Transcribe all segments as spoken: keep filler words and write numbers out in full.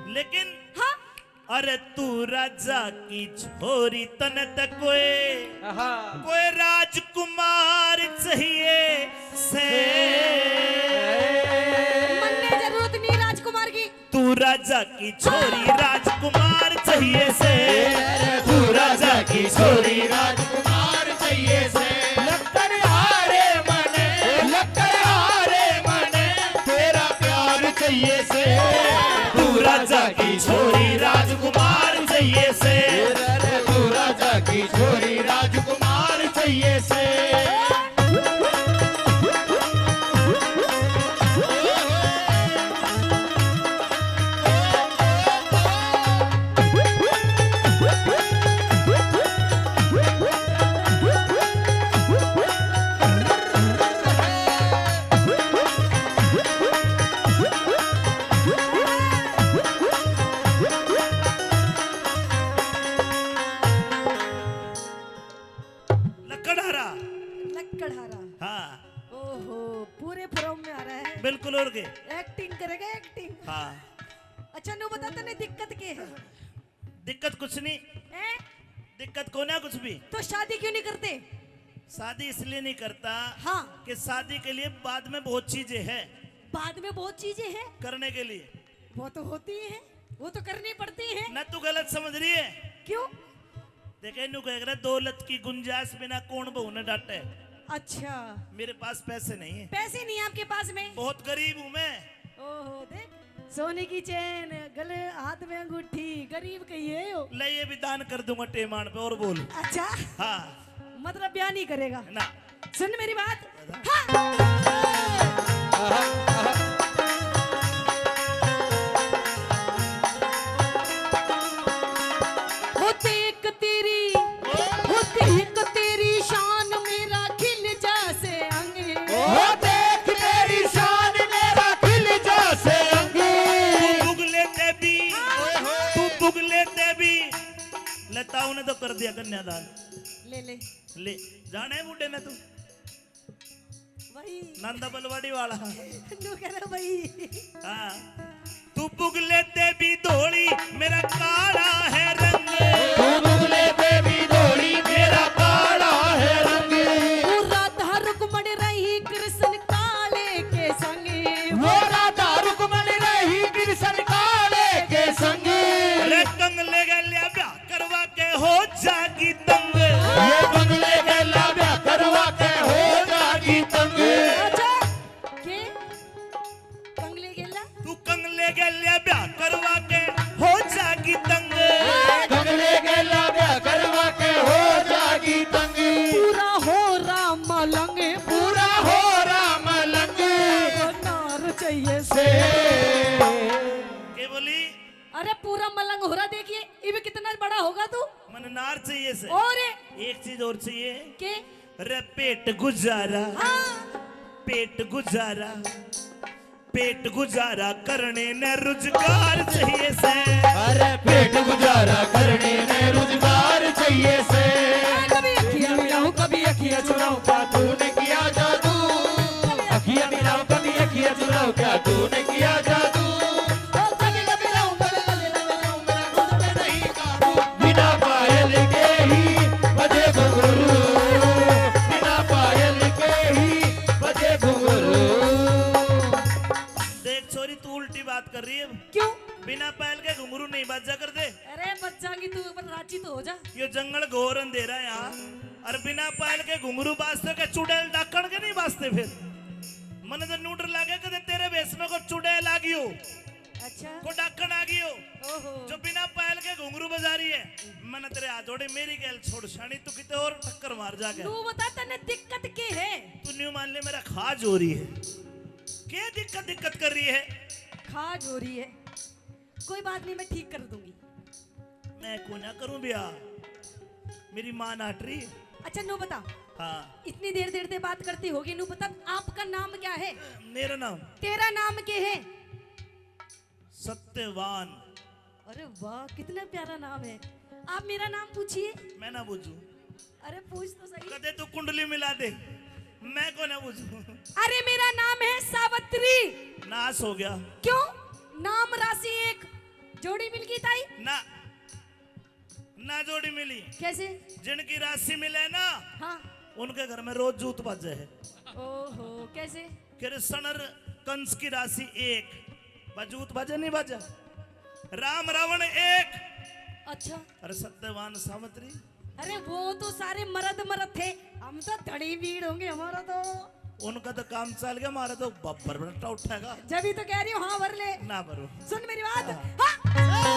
लेकिन हाँ। अरे तू राजा की छोरी, तने त कोई, आहा। कोई राजकुमार चाहिए से। मन्ने जरूरत नहीं राजकुमार की। तू राजा की छोरी, राजकुमार चाहिए से। तू राजा की छोरी, राजकुमार चाहिए से। लक्कड़ हारे मने, लक्कड़ हारे मने, तेरा प्यार चाहिए से। तू राजा की छोरी, राजकुमार चाहिए से। तू राजा की छोरी, राजकुमार चाहिए से। लकड़हारा। लकड़हारा। हाँ। ओहो, पूरे फॉर्म में आ रहा है। बिल्कुल, और के? एक्टिंग करेगा, एक्टिंग। हाँ। अच्छा, न्यू बता, तने दिक्कत के है? दिक्कत कुछ नहीं। हैं? दिक्कत को ना कुछ भी। तो शादी क्यों नहीं करते? शादी इसलिए नहीं करता हाँ। कि शादी के लिए बाद में बहुत चीजें हैं। बाद में बहुत चीजें हैं? करने के लिए। वो तो होती ही है, वो तो करनी पड़ती है। ना, तू गलत समझ रही है। क्यों? देखे, न्यू कह रहा, दौलत की गुंजाइश बिना कौन बहू ने डांटे। अच्छा। मेरे पास पैसे नहीं है। पैसे नहीं है आपके पास में? बहुत गरीब हूँ मैं। ओहो, देख, सोने की चेन, गले, हाथ में अंगूठी, गरीब कहिए हो। ले, ये भी दान कर दूंगा टेमान पे, और बोल। अच्छा। हाँ। मतलब ब्याह नहीं करेगा? ना। सुन मेरी बात। हाँ। वो देख तेरी, वो देख तेरी शान मेरा खिल जा से अंग। वो देख तेरी शान मेरा खिल जा से अंग। तू बुगले ते भी, तू बुगले ते भी। लताओं ने तो कर दिया कन्यादान। ले ले। ले, जाने बूढ़े ने तू। वही। नंदा बलवाड़ी वाला। न्यू कह रहा भाई। हाँ। तू बुगले ते भी धोली, मेरा काला है रंग। तू बुगले ते भी धोली, मेरा काला है रंग। वो राधा रुक्मण रही कृष्ण काले के संग। वो राधा रुक्मण रही कृष्ण काले के संग। अरे कंगले गल्या ब्याह करवा के हो जागी तंग। ये बंगले गैला ब्याह करवा के हो जागी तंग। अच्छा, के? कंगले गेला? तू कंगले गैला ब्याह करवा के हो जागी तंग। कंगले गैला ब्याह करवा के हो जागी तंग। पूरा हो राम मलंग, पूरा हो राम मलंग। नार चाहिए से। के बोली? अरे पूरा मलंग हो रहा, देखिए, इब कितना बड़ा होगा तू। मन नार चाहिए से। और? एक चीज और चाहिए। के? रे पेट गुजारा। हाँ। पेट गुजारा। पेट गुजारा करने ने रुजगार चाहिए से। अरे पेट गुजारा करने ने रुजगार चाहिए से। कभी अखियाँ मिलाऊं, कभी अखियाँ चुराऊं, क्या तूने किया जादू? अखियाँ मिलाऊं, कभी अखियाँ चुराऊं, क्या तूने किया जादू? बिना पायल के ही बजे घुंघरू, बिना पायल के ही बजे घुंघरू। देख छोरी, तू उल्टी बात कर रही है। क्यों? बिना पायल के घुंघरू नहीं बाजा कर दे। अरे बच जाएगी तू, पर राजी तो हो जा। ये जंगल घोर अंधेरा है यार। और बिना पायल के घुंघरू बाजते के चुड़ैल डाकण के नहीं बाजते फिर? मने तो न्यू डर लागे कदे तेरे भेष में को चुड़ैल आ गई हो। अच्छा। को डाकण आ गई हो। ओहो। जो बिना पायल के घुंघरू बजा रही है। मने तेरे हाथ जोड़े, मेरी गैल छोड़ शानी, तू किते और टक्कर मार जाके। तू बता तने दिक्कत के है? तू न्यू मान ले मेरा खाज हो रही है। क्या दिक्कत, दिक्कत कर रही है? खाज हो रही है। कोई बात नहीं, मैं ठीक कर दूंगी। मैं को ना करूं ब्याह, मेरी माँ नाट रही है। अच्छा न्यू बता। हाँ। इतनी देर देर से बात करती होगी, न्यू बता आपका नाम क्या है? मेरा नाम? तेरा नाम क्या है? सत्यवान। अरे वाह, कितना प्यारा नाम है। आप मेरा नाम पूछिए। मैं ना पूछूं? अरे पूछ तो सही। कदे तू कुंडली मिला दे, मैं को ना पूछूं। अरे मेरा नाम है सावत सत्तरी। नाश हो गया। क्यों? नाम राशि एक जोड़ी मिल गई ताई। ना, ना जोड़ी मिली। कैसे? जिनकी राशि मिले ना, हाँ। उनके घर में रोज जूत बाजे है। ओहो, कैसे? कृष्ण कंस की राशि एक, बस जूत बाजे नहीं बाजे। राम रावण एक। अच्छा। अरे सत्यवान सावित्री। अरे वो तो सारे मर्द मर्द थे, हम तो धड़ी भीड़ होंगे हमारा तो। उनका तो काम चल गया, हमारा तो बब्बर बट्टा उठेगा। जब ही तो कह रही हूँ, हाँ भर ले। ना भरो। सुन मेरी बात। हाँ। हाँ।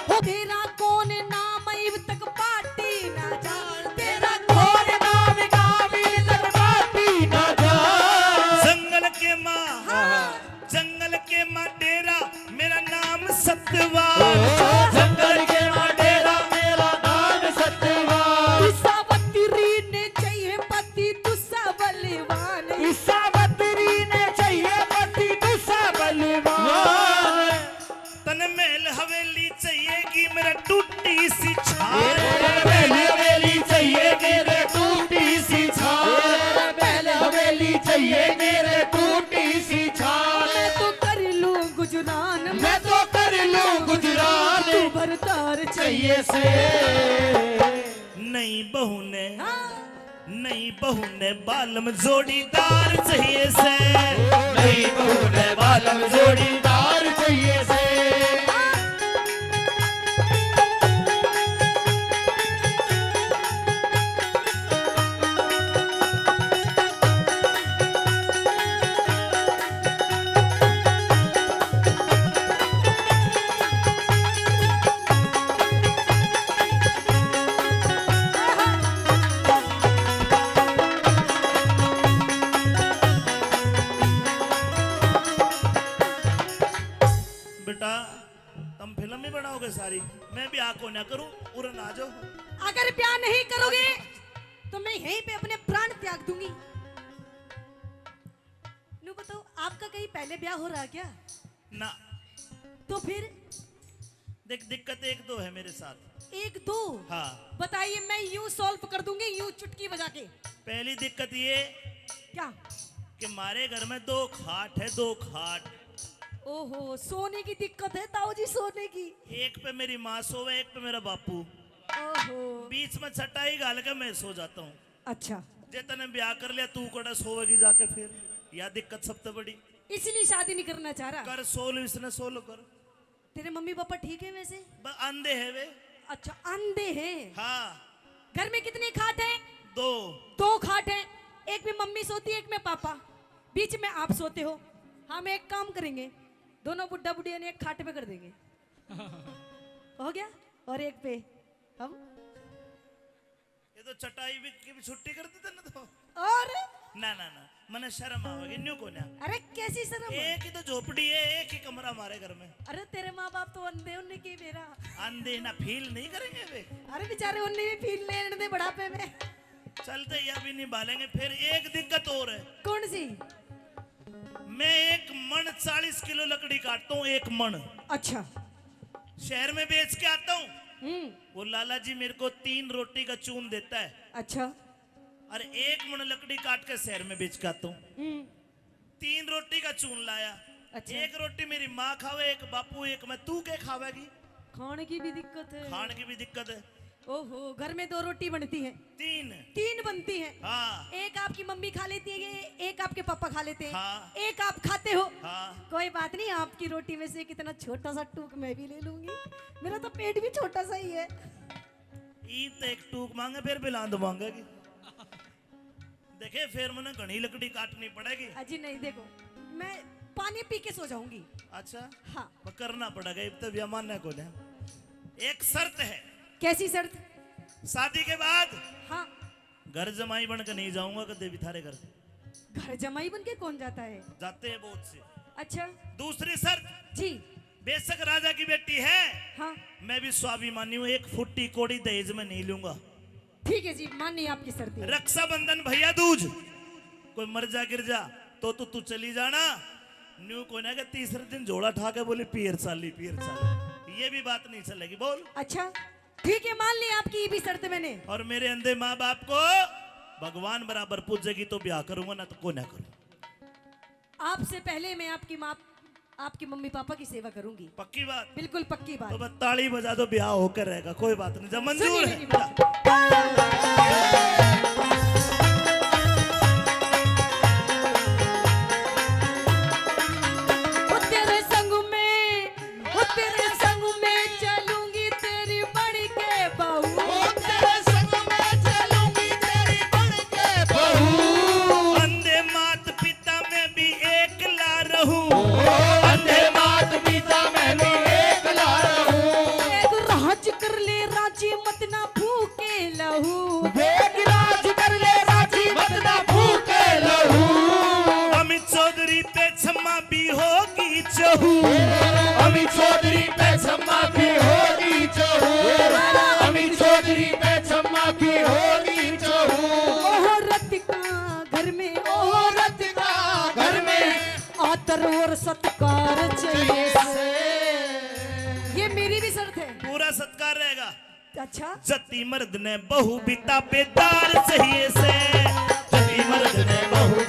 हो तेरा कौन नाम इब तक पाटी ना जान, तेरा कौन नाम, नाम इब तक पाटी ना जान। जंगल के माँ, हाँ। जंगल के माँ डेरा, मेरा नाम सतवान। ओ, जंगल के माँ डेरा, मेरा नाम सतवान। सावित्री ने चाहिए पति दूसरा बलवान। सावित्री ने चाहिए पति दूसरा बलवान। तन महल हवेली चाहिएगी मेरे टूटी सी छाल। महल हवेली चाहिएगी मेरे टूटी सी छाल। महल हवेली चाहिए मेरे टूटी सी छाल। मैं तो कर लूं गुजरान, मैं तो कर लूं गुजरान। तू भरतार चाहिए से। नई बहू ने, हाँ। नई बहू ने बालम जोड़ीदार चाहिए से। नई बहू ने बालम जोड़ीदार चाहिए से। बेटा, तुम फिल्म ही बनाओगे सारी, मैं ब्याह को ना करूं, उरन आ जाओ। अगर ब्याह नहीं करोगे तो मैं यहीं पे अपने प्राण त्याग दूंगी। नू बताओ, आपका कहीं पहले ब्याह हो रहा क्या? ना। तो फिर? देख, दिक्कत एक दो है मेरे साथ। एक दो? हाँ। बताइए, मैं यूं सॉल्व कर दूंगी, यूं चुटकी बजा के। पहली दिक्कत ये, क्या? कि हमारे घर में दो खाट है, दो खाट। ओहो, सोने की दिक्कत है ताऊ जी, सोने की। एक पे मेरी माँ सोवे, एक पे मेरा बापू। ओहो। बीच में चटाई घाल के मैं सो जाता हूँ। अच्छा। जे तने ब्याह कर लिया, तू कड़ा सोवेगी जाके फिर? या दिक्कत सबसे बड़ी। इसलिए शादी नहीं करना चाह रहा। कर सोल, इसने सोल कर। तेरे मम्मी पापा ठीक है वैसे? ब-, आंधे हैं वे। अच्छा, आंधे हैं। हाँ। घर में कितनी खाट है? दो। दो खाट है, एक में मम्मी सोती है, एक में पापा, बीच में आप सोते हो। हम एक काम करेंगे, दोनों बुड्ढा बुढ़िया ने एक खाट पे कर देंगे। हो गया? और एक पे हम। ये तो चटाई भी की भी छुट्टी कर दी तन्ने तो। और? ना, ना, ना, मने शर्म आवेगी, न्यू को ना। अरे कैसी शर्म? एक ही तो झोपड़ी है, एक ही कमरा हमारे घर में। अरे तेरे माँ बाप तो अंधे, उन्हें की बेरा। अंधे ना फील नहीं करेंगे वे। अरे बेचारे उन्हें भी फील लेने दे बुढ़ापे में। चलते ही अभी नहीं बालेंगे। फिर एक दिक्कत और है। कौन सी? मैं एक मण चालीस किलो लकड़ी काटता हूँ, एक मण। अच्छा। शहर में बेच के आता हूँ। हम्म। वो लाला जी मेरे को तीन रोटी का चून देता है। अच्छा। और एक मण लकड़ी काट के शहर में बेच के आता हूँ। हम्म। तीन रोटी का चून लाया। अच्छा। एक रोटी मेरी माँ खावे, एक बापू, एक मैं। तू के खावेगी? खाने की भी दिक्कत है। खाने की भी दिक्कत है। ओहो, घर में दो रोटी बनती है। तीन। तीन बनती है। हाँ। एक आपकी मम्मी खा लेती है, एक आपके पापा खा लेते हैं, हाँ। एक आप खाते हो। हाँ। कोई बात नहीं, आपकी रोटी में से कितना छोटा सा टूक मैं भी ले लूंगी। मेरा तो पेट भी छोटा सा ही है। ईब तो एक टूक मांगे, फिर बिलांद मांगेगी। देखे, फिर मैंने घणी लकड़ी काटनी पड़ेगी। अजी नहीं, देखो, मैं पानी पी के सो जाऊंगी। अच्छा। हाँ। पर करना पड़ेगा, इब तो ब्याह मानने को दे। एक शर्त है। कैसी शर्त? शादी के बाद हाँ। घर जमाई बन के नहीं जाऊंगा कदे भी थारे घर। घर जमाई बन के कौन जाता है? जाते हैं बहुत से। अच्छा। दूसरी शर्त। जी। बेशक राजा की बेटी है, हाँ। मैं भी स्वाभिमानी हूँ, एक फुट्टी कौड़ी दहेज में नहीं लूंगा। ठीक है जी, मानी आपकी शर्त। रक्षाबंधन, भैया दूज, कोई मर जा गिर जा तो तू, तू चली जाना। न्यू कोई ना कि तीसरे दिन झोला ठा के बोली, "पीर चाली, पीर चाली।" ये भी बात नहीं चलेगी। बोल। अच्छा। ठीक है, मान ली आपकी ये भी शर्त मैंने। और मेरे अंधे माँ बाप को भगवान बराबर पूजेगी तो ब्याह करूंगा, ना तो कोन्या करूंगा। आपसे पहले मैं आपकी माँ, आपके मम्मी पापा की सेवा करूंगी। पक्की बात? बिल्कुल पक्की बात। तो बस ताली बजा दो, ब्याह होकर रहेगा, कोई बात नहीं, जब मंजूर है। ये मेरी भी शर्त है। पूरा सत्कार रहेगा। अच्छा। जति मर्द ने बहू भी ताबेदार चाहिए से। जति मर्द ने बहू